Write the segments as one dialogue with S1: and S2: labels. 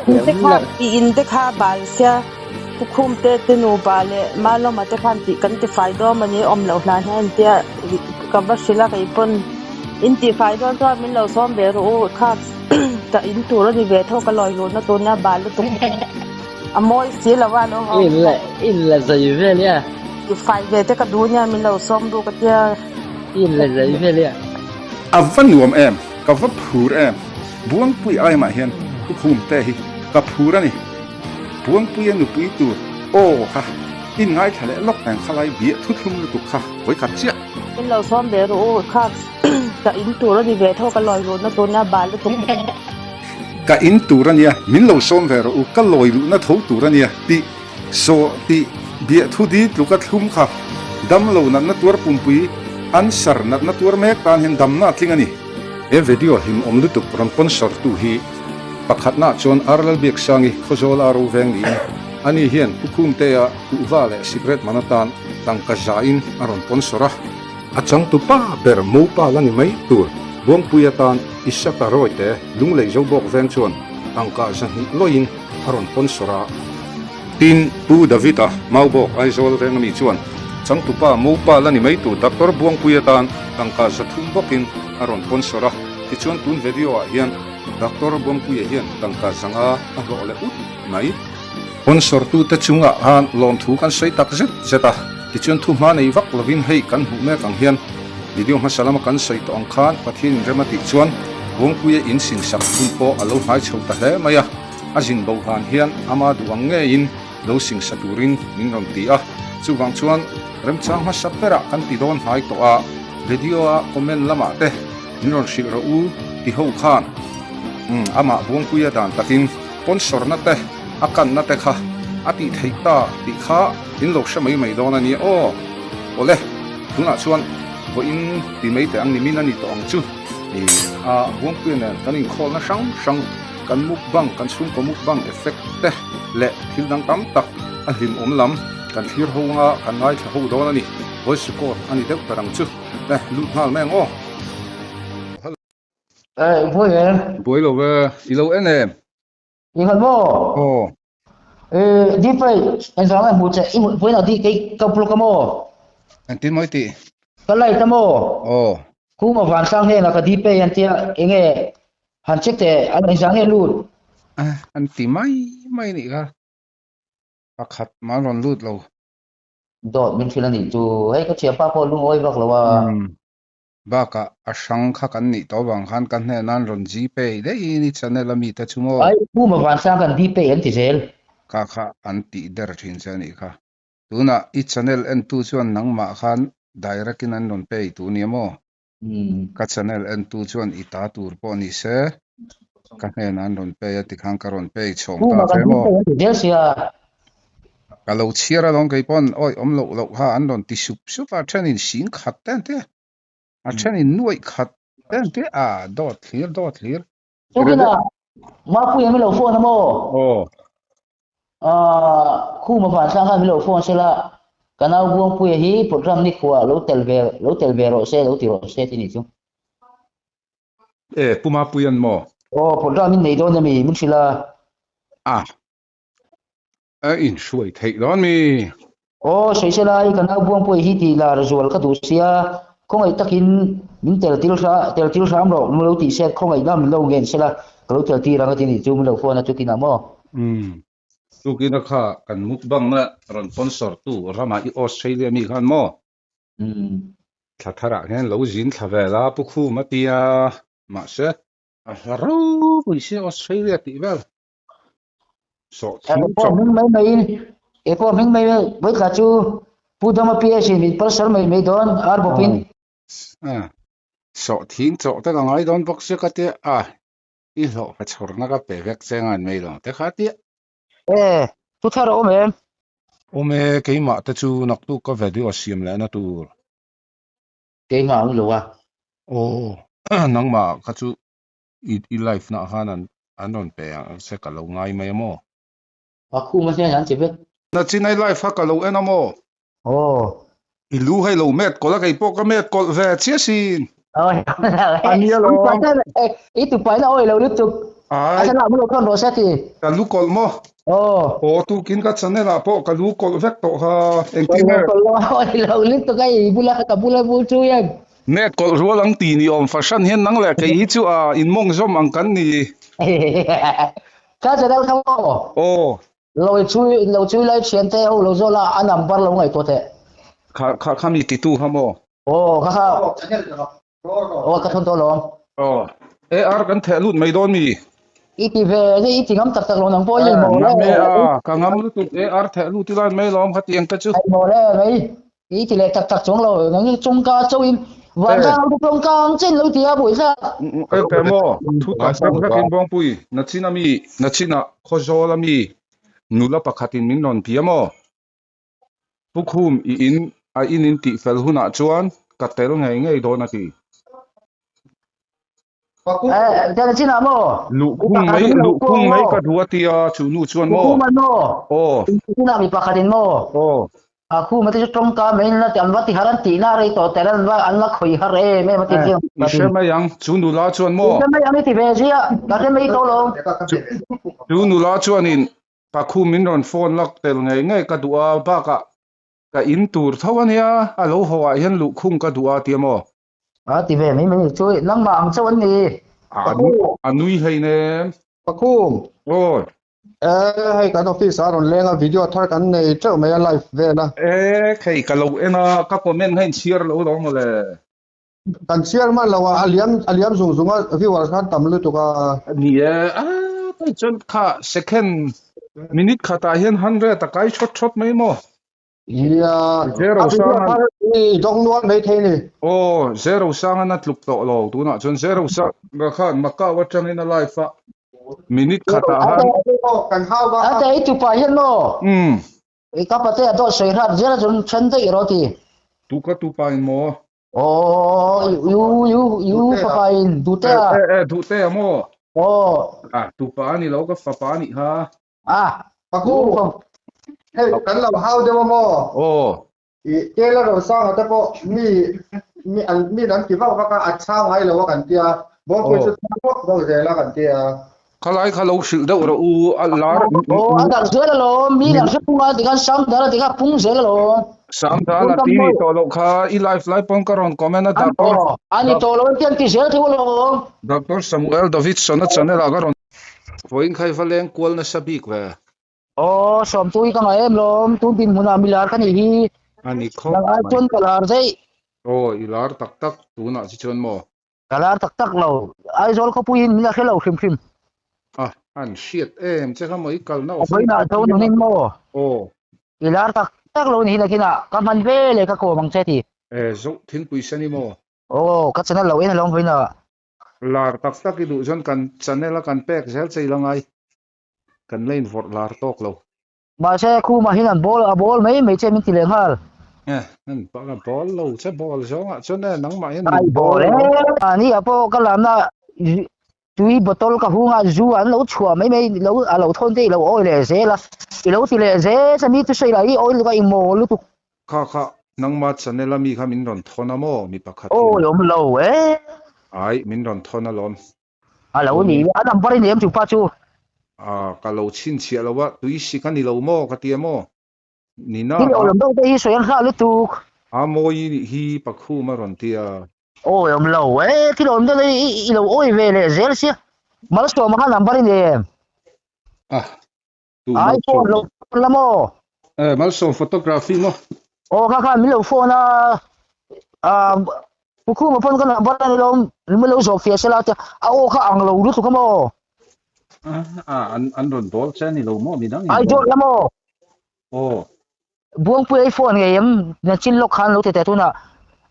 S1: In te kha i in te kha bal sia Pukhum te te nupa leh Malawma te khan tih kan tifai dawn a ni awm loh hlan hian an tia ka va hrilh a kei pawn in tifai dawn chuan min lo sawm ve rawh u kha ka in tur a ni ve tho ka lawi luhna tur nia bal lutuk a mawi si lo a lo
S2: In la in la zai vel ia.
S1: Tifai ve te ka duh nia min lo sawm duh ka tia.
S2: In la zai vel ia.
S3: A va nuam em, ka va phur em. Buangpui aimah hian Pukhum te hi ka phur a ni. Buangpuia nupui tur aw kha in ngaithla leh lawk eng khalai biah thuthlum lutuk kha vawikhat chiah.
S1: Min lo sawm ve rawh u kha ka in tur a ni ve tho ka lawi luhna tur nia bal lutuk.
S3: Ka in tur a nia min lo sawm ve rawh u ka lawi luhna tho tur a nia tih saw tih biah thu di tluka thlum kha damlo natna tuar pumpui answer natna tuar mek tan hian damna a tling a ni. He video hlimawm lutuk rawn sponsor tu hi pakhatna chuan Ar Lalbiaksangi Khawzawl a ro veng niin ani hian Pu Khumtea kuhva leh cigarette man atan tangka zain a rawn sponsor a. A changtu pa ber Mopa la ni mai tur Buangpui atan Isaka Rawite Lunglei Zobawk veng chuan tangka zahnih lawiin a rawn sponsor a. Tin, Pu David-a Maubawk Aizawl veng ami chuan changtupa Mopa la ni mai tur Doctor Buangpui atan tangka zathum bawkin a rawn sponsor a, tichuan tun video ah hian Doctor Buangpuia hian tangka zanga a hlawh leh ut mai. Sponsor tute chungah khan lawmthu kan sawi tak zet zet a, tichuan thu hma nei vak lovin hei kan hmuh mek ang hian video hmasa lama kan sawi tawh ang khan Pathian inrem a tih chuan Buangpuia in singsak hun pawh a lo hnai chho ta hle mai a. A zin bo hlan hian ama duh ang ngeiin lo singsa turin min rawn ti a, chuvang chuan remchang hmasa berah kan ti dawn hnai tawh a, video a comment lamah te min rawn hrilh rawh u ti ho khan umm amah Buangpuia dan takin sponsor na te a kanna te kha a tih theih ta tih kha in lo hre mai mai dawn a nia aw. Awle, tunah chuan vawiin ti mai teh ang ni min a ni tawh ang chu ih a Buangpuia nen kan inkhawlna hrang hrang Kan mukbang, kan chhungkaw mukbang effect te leh thil dang tam tak a hlimawm lam kan thlir ho anga kan ngaithla ho dawn a ni. Voice record a ni deuh ber ang chu. Le, lut nghal mai ang aw.
S2: Eh, buai em?
S3: Buai lo ve, i lo en em?
S2: I ngal maw?
S3: Aw.
S2: Eh, di pai, en vang em hmu che, i buai na di kei ka blog a maw?
S3: Engtin maw i tih?
S2: Ka light a maw?
S3: Aw.
S2: Khuma vansang hnenah ka di pei an tia, enge Han check teh, an engzah nge lut?
S3: An ti mai mai nih kha, pakhat mah an rawn lut lo.
S2: Dawt min hrilh a nih chu, hei ka thianpa pawh lungawi vak lo a.
S3: Umm, bakah a hrang kha kan nih tawh avang khan ka hnenah an rawn Gpay daih in i channel a mite chu maw?
S2: Ai, Puma Vansang kan Gpay an ti zel.
S3: Kha kha an tih der thin che a nih kha. Tunah i channel entu chuan nangmah khan direct in an rawn pay tur nia maw? Ka channel entu chuan i ta tur pawh ni se, ka hnenah an rawn pay a tikhan ka rawn pay chhawng ta che maw? Ka lo chhiar alawm kei pawn awi awm loh loh kha an rawn ti sup sup a, a thenin sing khat te an ti a, a thenin nuaih khat te an ti a, dawt thlir dawt thlir.
S2: Chukina Mapuia min lo phone a maw?
S3: Aw.
S2: Khuma Vansang khan min lo phone sela, ka nau Buangpuia hi program ni khuah lo tel ve lo tel ve rawh se lo ti rawh se ti nih chu.
S3: E, Pu Mapuia'n maw?
S2: Aw, program in nei dawn emi min hrilh a.
S3: A, a inhruai theih dawn mi?
S2: Aw, sawi sela i ka nau Buangpuia hi tih lar zual ka duh sia, khawngaih takin min tel tir hra tel tir hram rawh min lo tih se khawngaihna min lo ngen sela ka lo tel tir ang a ti nih chu min lo phone a chutin ah maw?
S3: Umm, tukina kha kan mukbang na rawn sponsor tu ramah i Australia mi khan maw?
S2: Umm.
S3: Thla tharah hian lo zin thla vel a Pu Khum a tia, mahse a hla ropui sia Australia tih vel.
S2: Sawh pawh hming mai mai in e pawh hming mai mai vawi chu Pu Dama PS in min palsar mai mai dawn ar bawp in.
S3: Sawh thing chawh te ka ngai dawn bawk sia ka tia a i hlawh fa chhawrna ka pe vek che ngan mai lo te kha tia.
S2: E thu thar a awm em?
S3: Awm e keimah te chu naktuk ka video siam lehna tur.
S2: Keimah awm lo a.
S3: Aw nangmah kha chu I life na khan an an rawn pe ang che ka lo ngai mai a maw?
S2: A khum a hian an ti vek.
S3: Na chin I life kha ka lo en a maw?
S2: Aw.
S3: I lu hei lo met kawlh a kei pawh ka met kawlh ve chiah sin.
S2: Awi.
S3: A nia lo.
S2: I tupai na awi lo lutuk. A channel ah min lo thawn rawh se ti.
S3: Ka lu kawlh maw?
S2: Aw.
S3: Aw tukin ka channel ah pawh ka lu kawlh vek tawh kha. Engtin nge?
S2: Kawlh lo awi lo lutuk a i bula ka bula bul chu hian.
S3: Net kawlh rual ang ti ni awm fahran hian nang leh kei hi chu a in mawng zawm ang kan ni.
S2: Ka channel kha maw?
S3: Aw.
S2: Lo i chui lo chui lai thian te ho lo zawh la a number lo ngaihtuah teh.
S3: Kha kha khami titu kha maw?
S2: Aw kha kha. Aw ka thawn tawh lawm.
S3: Aw AR kan theh lut mai dawn mi?
S2: I ti ve ni i ti ngam tak tak lo nang pawh i mawl
S3: e. Ngam e a ka ngam lutuk AR theh lut ila mai lawm kha tiang te chu.
S2: Ai mawl e mai i ti leh tak tak chuang lo nang i chungka chauh in vanzang lo tlawng kang chen lo ti a buai thlak.
S3: E pe maw thu tak tak vek in Bawngpui nachin ami nachin ah Khawzawl ami nula pakhat in min rawn bia maw? Pu Khum i in a in in tih fel hunah chuan ka tel ngei ngei dawn a ti.
S2: Eh, tel chinah maw?
S3: Luhkhung mai, luhkhung mai ka duh a ti a, chu nu chuan maw?
S2: Khum an maw?
S3: Aw.
S2: Chinah mi pakhatin maw?
S3: Aw.
S2: A khum ate chu tawngka mai in la ti, an va ti har an tihna rei tawh tel an va an la khawih har em em a ti
S3: chiang. I hre mai ang, chu nula chuan maw?
S2: I hre mai ang i ti ve zia, ka hre mai tawh lo.
S3: Chu nula chuanin Pakhum min rawn phone lak tel ngei ngei ka duh a, bakah ka in tur tho a nia, a lo haw ah hian luhkhung ka duh a tia maw?
S2: A ti ve mai mai chu nangmah ang chauh an ni.
S3: A nui hleinem.
S4: Pakhum.
S3: Aw.
S4: E hei kan office ah rawn leng a video thar kan nei teuh mai a live vel a.
S3: E khei ka lo en a, ka comment kha inchhiar lo lo maw le.
S4: Kan chhiar hman lo a, a liam a liam zung zung a viewers khan tam lutuk a.
S3: Ni e, a kai chuan kha second minute khatah hian 100 a kai thawt thawt mai maw?
S4: Nia,
S3: Zero
S4: a video
S3: sangan
S4: thar i dawng nual mai thei ni.
S3: Aw, zero sangan a tluk tawh lo tunah chuan zero sanga khan Macau atangin a live a minute khatah han
S4: Kan hau va.
S2: A te i tupa hian maw?
S3: Umm.
S2: I ka pate a dawt sawi hrat zel a chuan then daih rawh ti.
S3: Tu ka tupa in maw?
S2: Aw, yu yu yu fapa in duhte a.
S3: E e duhte a maw?
S2: Aw.
S3: A tupa a ni lo ka fapa a nih kha.
S2: A.
S4: Paku, hei kan lo hau deuh a maw?
S3: Aw.
S4: I Taylor Rosanga te pawh mi mi an mi an ti vak vak a, a chhang ngai lo a kan tia. Bawngpui chu chhang vak vak zel a kan tia.
S3: Khalai kha lo hrilh deuh rawh u, a lar.
S2: Aw, a darh zel alawm, mi dang hre pung a tikhan Sangdal a tikha pung zel alawm.
S3: Sangdal a ti ni tawh loh kha, i live lai pawn ka rawn comment a Doctor.
S2: A ni tawh lo an ti zel thei alawm.
S3: Doctor Samuel Davidson a channel ah ka rawn. Vawiin kha i va leng kual nasa bik ve.
S2: Aw, Sawmtu hi ka ngaih em lawm, tun dinhmunah mi lar ka nih hi.
S3: A ni khawp
S2: mai. Nang ai chuan ka lar daih.
S3: Aw, i lar tak tak tunah chi chuan maw?
S2: Ka lar tak tak lo. Aizawl khawpui in min la hre lo hrim hrim.
S3: A, an hriat em che kha maw i kalna
S2: office Vawiinah zo nun in maw?
S3: Aw.
S2: I lar tak tak lo ni hi nakinah ka hman ve leh ka kawm ang che ti.
S3: E, zo thingpui sen i maw?
S2: Aw, ka channel lo en alawm vawiinah.
S3: Lar tak tak i duh chuan kan channel a kan pek zel che i la ngai. Kan la invawrh lar tawk lo.
S2: Mahse khumah hian an bawl a bawl mai mai che min ti leh nghal.
S3: Eh, an a bawl lo che bawl zawngah chuan e nangmah hian
S2: min bawl e. Mahni ah pawh ka lamna tui bottle ka hung a zu an lo chhuah mai mai lo a lo thawn te i lo awi leh zel a i lo ti leh zel che mi thusawi lah hi awi lutuk a i mawl lutuk.
S3: Kha kha nangma channel a mi kha min rawn thawn a maw mi pakhat hian.
S2: Awi awm lo e.
S3: Ai min rawn thawn alawm.
S2: A lo ni, a number i nei em chupa chu?
S3: A, ka lo chhinchhiah lo a, tui sik a ni lo maw ka ti a maw? Nina
S2: Thil awlawm deuh te hi sawi an hlah lutuk.
S3: A mawi nih hi Pakhum a rawn ti a.
S2: Awi awm lo e, thil awlawm deuh te hi i lo awi ve leh zel sia. Malsawma kha number i nei em?
S3: A, tu Malsawm?
S2: iPhone lo phone la maw?
S3: E, Malsawm photography maw?
S2: Aw kha khan min lo phone a, ah Pu Khuma phone ka number a ni lo, min lo zawh fiah sela tia, a aw kha ang lo lutuk a maw?
S3: A, an an rawn bawl che a ni lo maw midang in
S2: Ai
S3: bawl?
S2: zawt la maw?
S3: Aw.
S2: Buangpui ei phone ngei em? Nachin lawk khan lo ti teh tunah.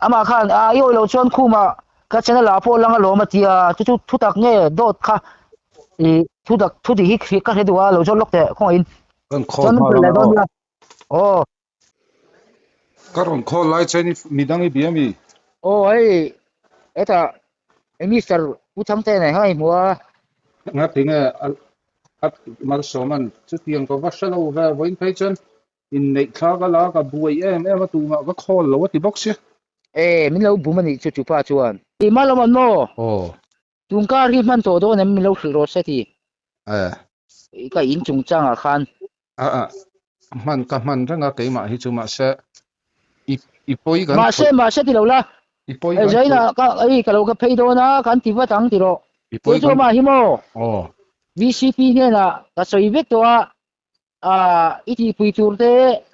S2: Amah khan a i awih loh chuan Khuma ka channel ah pawh lang alawm a tia, chu chu thutak nge dawt kha i thutak thudik hi ka hre duh a lo zawt lawk teh khawngaihin.
S3: Kan call
S2: Chuan min
S3: nghal
S2: hrilh leh
S3: ang a
S2: dawn
S3: aw.
S2: nia. Aw.
S3: Ka rawn call lai chuan i midang i bia mi?
S2: Aw hei hetah Mister Pu Thangte nen khan a inhmu a.
S3: Ngatinge a Malsawman chutiang ka va hre lo ve vawiin phei chuan Inneih thla ka la ka buai em em a tumah ka khawl lo a ti bawk sia.
S2: E, min lo bum a nih chu chupa chuan. I hma lam an maw?
S3: Aw.
S2: Tun kar hi hman tawh dawn em min lo hrilh rawh se ti.
S3: Eh.
S2: Ka in chungchangah khan.
S3: A a hman ka hman reng a keimah hi chu mahse i i pawi kan
S2: Mahse mahse ti lo la.
S3: I pawi kan
S2: Zaina ka ei ka lo ka phei dawn a kan ti vat ang ti rawh.
S3: I pawi
S2: kan mah hi maw.
S3: Aw.
S2: VCP hnenah ka sawi vek tawh a ah i tihpui tur te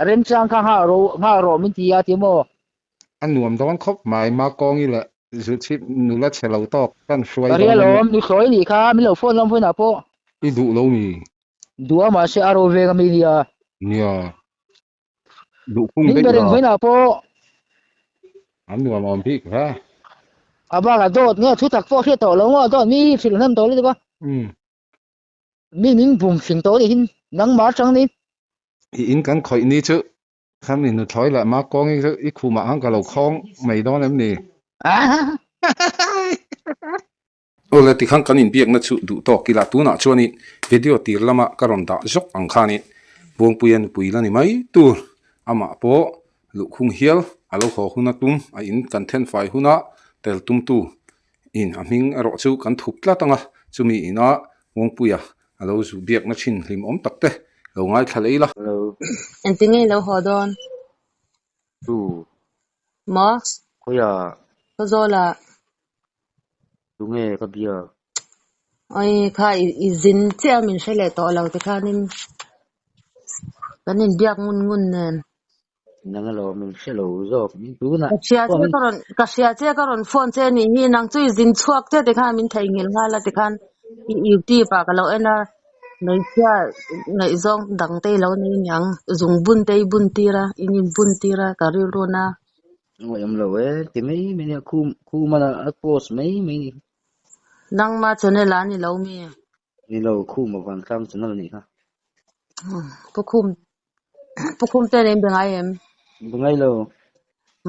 S2: remchang kha nghah rawh nghah rawh min ti a ti maw.
S3: A nuam dawn khawp mai, Makawngi leh Zuchhip nula chhe lo tawk kan hruai
S2: dawn a nia. Ka ria lawm, nuthlawi nih kha min lo phone lam vawiinah pawh.
S3: I duh lo mi?
S2: Duh a mahse a ro veng a mi nia.
S3: Nia. Duh khung
S2: daih lo. Min bereng vawiinah pawh.
S3: An nuam awm bik hle.
S2: A bakah dawt nge thu tak pawh hriat tawh lo maw dawt mi hi hrilh hnem tawh lutuk a.
S3: Umm.
S2: Mi min bum fing tawh nih hin nangmah atang ni.
S3: I in kan khawih ni chu Khami nuthlawi leh ma kawngi chu i khumah khan ka lo khawng mai dawn em ni? Awle tikhan kan inbiakna chu duh tawk ila tunah chuanin video tir lama ka rawn dah zawk ang khanin Buangpuia nupui la ni mai tur amah pawh luhkhung hial a lo haw huna tum a in kan thenfai huna tel tumtu in a hming erawh chu kan thup tlat ang a, chumi ina Buangpuia a lo zu biakna thin hlim awm tak te lo ngaithla leh ila.
S2: Hello.
S1: Engti nge i lo haw dawn?
S2: Tu.
S1: Maw?
S2: Khawiah?
S1: Khawzawlah.
S2: Tu nge ka biak?
S1: Oi kha i zin chiah a min hre leh tawh lo tikhanin kan inbiak ngun ngun nen.
S2: Nang alo min hre lo zawk min tunah
S1: Ka hria che ka rawn ka hria che ka rawn phone che nih hi nang chu i zin chhuak che tikhan min theihnghilh nghal a tikhan i youtube ah ka lo en a hmeichhia ngaihzawng dang te i lo nei aniang zung bun te i bun tir a in in bun tir a ka rilru na.
S2: Ngaihawm lo e ti mai mai nia khum khum a a post mai mai ni.
S1: Nangma channel ah ni lo mi?
S2: Ni lo khum a vantlang channel a nih kha.
S1: Pu khum Pu khum te nen be ngai em?
S2: Be ngai lo.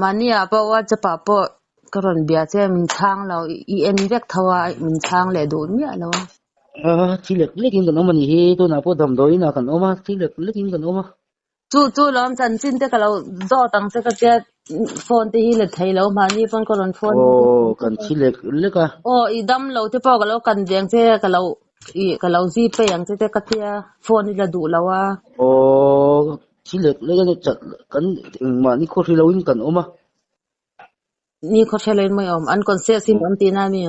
S1: Mahni ah pawh WhatsApp ah pawh ka rawn bia che min chhang lo i en vek tho a min chhang leh duh miah lo a.
S2: Thi lek lek in kan awm a nih hi tunah pawh damdawiin ah kan awm a thi lek lek in kan awm a.
S1: Chu chu lawm chanchin te ka lo zawt ang che ka tia phone te hi let thei lo mahni pawn ka rawn phone
S2: Aw kan thi lek lek a.
S1: Aw i dam lo te pawh ka lo kan veng che ka lo i ka lo zip phei ang che te ka tia phone i la duh lo a.
S2: Aw thi lek lek a chat kan engmah ni khaw hri lo in kan awm a.
S1: Ni khaw hre lo in mawi awm an conscious in awm tihna a mi?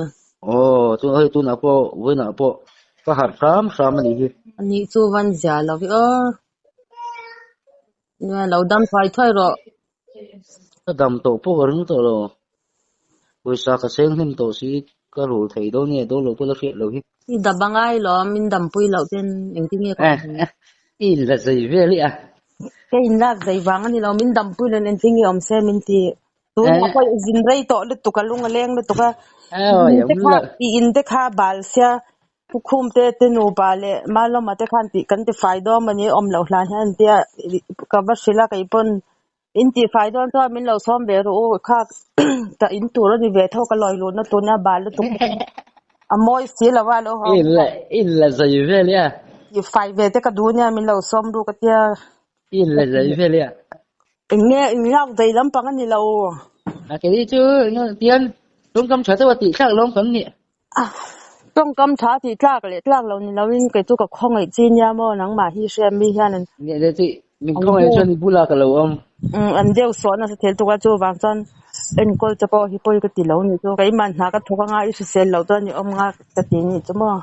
S2: Aw chu hei tunah pawh vawiinah pawh ka harh hram hram a nih hi.
S1: Anih chu van zia lo hi aw. Nia lo dam thuai thuai rawh.
S2: Ka dam tawh pawh ka ring tawh lo. Pawisa ka seng hnem tawh si ka rul thei dawn nge dawn lo pawh la hriat loh hi.
S1: I dam a ngai lo, min dampui loh ten engtin nge ka awm ang?
S2: I inla zei vel i a.
S1: Ka inlak zei vang a ni lo, min dampui loh in engtin nge awm se min ti. Tunah pawh i zin rei tawh lutuk a, lung a leng lutuk a. I in te kha bal sia Pukhum te te nupa leh Malawma te khan tih kan ti fai dawn a ni, awm loh hlan hian an tia ka va hrilh a, kei pawn in tih fai dawn chuan min lo sawm ve rawh u, kha ka in tur a ni ve tho ka lawi luhna tur nia bal lutuk a mawi si lo a lo haw.
S2: In la in la zai vel i a.
S1: Tih fai ve te ka duh nia min lo sawm ru ka tia.
S2: In la zai vel i a.
S1: Eng nge in lak zai lampang a ni lo.
S2: A kei chu tian tawngkam tha deuh a tih thlak lawm kan nih.
S1: Tawngkam tha tih tlak leh tlak lo ni loin kei chu ka khawngaih chi nia maw nangmah hi hriat mi hian an
S2: Nge le chi min khawngaih chuan i bulah ka lo awm.
S1: An deuh sawh nasa thel tuk a chuvang chuan enkawl che pawh hi pawi ka ti lo nih chu keimah hna ka thawk anga i hrisel loh chuan i awm nga ka ti nih chu maw.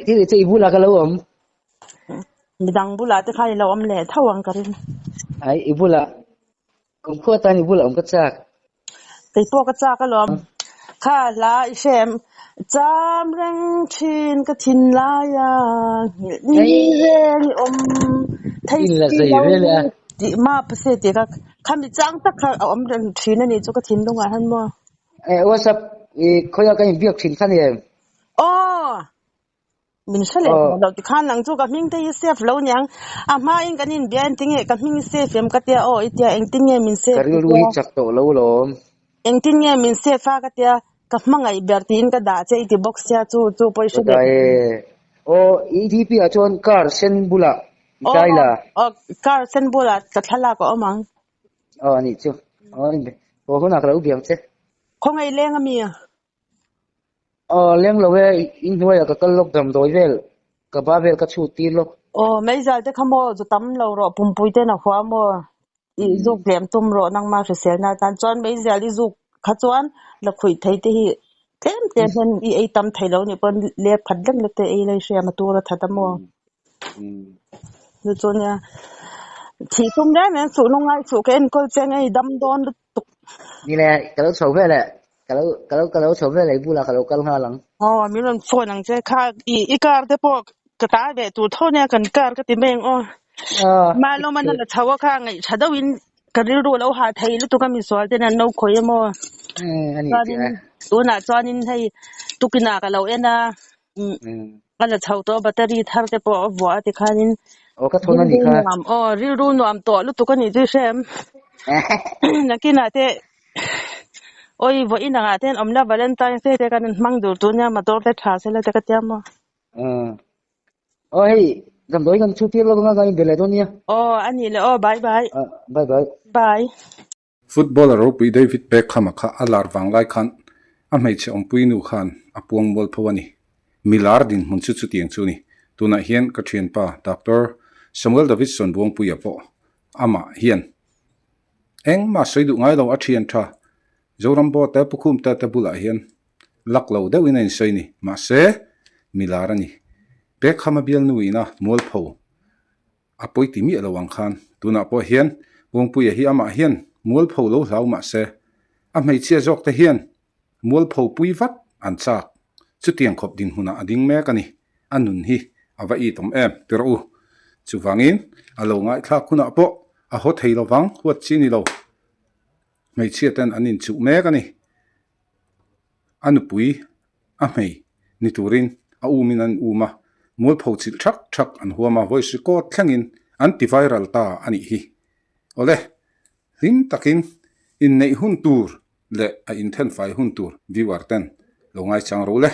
S2: Thil che i bulah ka lo awm.
S1: Midang bulah te khan i lo awm leh tho ang ka ring.
S2: Ai i bulah Kumkhua tan i bulah awm ka chak.
S1: Kei pawh ka chak alawm. Kha hla i hre em? Cham reng thin ka thin lai a, nghilh ni reng i awm thei si lo tih ma pase tih kha khami chang tak kha a awm reng thin a nih chu ka thinlungah hian maw.
S2: Eh WhatsApp i khawiah ka inbiak thin kha ni em?
S1: Aw! Min hre leh tawh lo tikhan nang chu ka hming te hi save lo niang a hma in kan inbia engtin nge ka hming i save em ka tia aw i tia engtin nge min save
S2: Ka rilru hi chak tawh lo lawm.
S1: Engtin nge min save a ka tia ka hmangaih ber tiin ka dah che i ti bawk sia chu chu pawh i hre leh
S2: Dai aw EDP ah chuan car sen bulah i tlai la.
S1: Aw car sen bulah ka thlalak a awm ang.
S2: Aw anih chu aw hunah ka lo biang che.
S1: Khawngaih leng ami?
S2: Aw leng lo e, inhnuaiah ka kal lawk damdawi vel, ka ba vel ka chhut tir lawk.
S1: Aw meizal te kha maw zu tam lo rawh pumpui ten a hua maw i zuk tlem tum rawh nangma hriselna atan chuan meizial i zuk kha chuan la khuih thei te hi tlem tlem hian i ei tam thei lo nih pawn lep khat lek lek te ei lai hriam a tur a that a maw. Chu chu nia thih tum reng reng suh lungngai suh ka enkawl che ang e i dam dawn lutuk.
S2: Ni le ka lo chho vel e ka lo ka lo ka lo chho vel e i bulah ka lo kal nghal ang.
S1: Aw min rawn phone ang che kha i i car te pawh ka ta ve tur tho nia kan car ka ti mai ang aw. Malawm an la chho a kha ngaih tha deuh in ka rilru lo hah thei lutuk a misual ten an lo khawih emaw. Chuanin tunah chuanin hei tukinah ka lo en a ka la chho tawh a battery thar te pawh a vuah a tikhanin
S2: Aw ka thawn a nih
S1: rilru
S2: kha.
S1: nuam aw rilru nuam tawh lutuk a nih chu i hre em. Nakinah te awi vawiin angah te an awm la Valentine's Day te kan inhmang dur tur nia motor te tha sela te ka tia maw.
S2: Aw hei damdawi kan chhu tir lawk anga kan inbe leh dawn nia.
S1: Aw a nih leh aw bye bye.
S2: Bye bye.
S1: Bye.
S3: Footballer ropui David Beckham-a kha a lar vang lai khan a hmeichhe awmpui nu khan a puang mual pho a ni. Mi lar dinhmun chu chutiang chu a ni. Tunah hian ka thianpa Doctor Samuel Davidson Buangpuia pawh amah hian engmah sawi duh ngai lo a thian tha Zoram Bote Pukhum te te bulah hian Luck lo deuhin a insawi ni. Mahse, mi lar a ni. Beckham a bialnu ina mualpho a pawi ti miah lo ang khan tunah pawh hian Buangpuia hi amah hian mualpho lo hlau mahse, a hmeichhia zawk te hian mualpho pui vat an chak. Chutiang khawp dinhmunah a ding mek a ni. A nun hi a va it awm em ti rawh u. Chuvangin a lo ngaihthlak hunah pawh a haw thei lovang huat chi ni lo. Hmeichhia ten an inchuh mek a ni. A nupui a hmei ni turin a umin an um a, mualpho chilh thak thak an huam a, voice record thlengin an ti viral ta a nih hi. Awle, hlim takin inneih hun tur leh a inthenfai hun tur viewer ten lo ngaichang ro le.